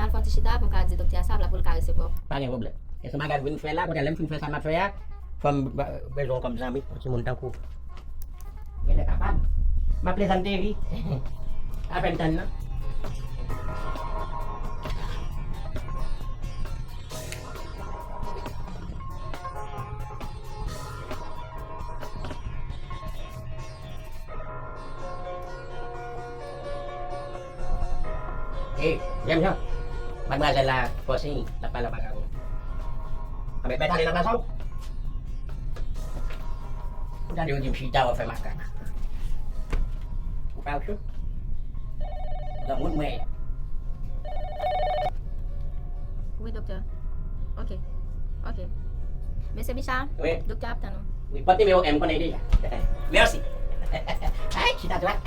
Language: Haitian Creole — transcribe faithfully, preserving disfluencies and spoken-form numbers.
Al fè yon ti chita pou m ka di doktè a sa, pou l ka resevwa w. Pa gen pwoblèm. E se bagay vin fè la, kounye a lè m fin fè sa m ap fè a, fò m ba- bezwen w kòm zanmi, yon timoun tankou w. Genlè kapab. M ap plezante wi. Apèn tann nan. Hey, Jèm Jan. Madmwazèl la fò siy, l ap pale anba karo. Anben, mèt ale nan plas ou. Ou tande yo di m chita, w ap fè makak. Ou pa ou cho? Granmoun mwen ye. Wi, doktè. Ok. Ok. Mesye Bicha, wi, doktè ap tann ou. Wi, pote nimewo M, konnen deja. Mèsi. Ay, chita dwat.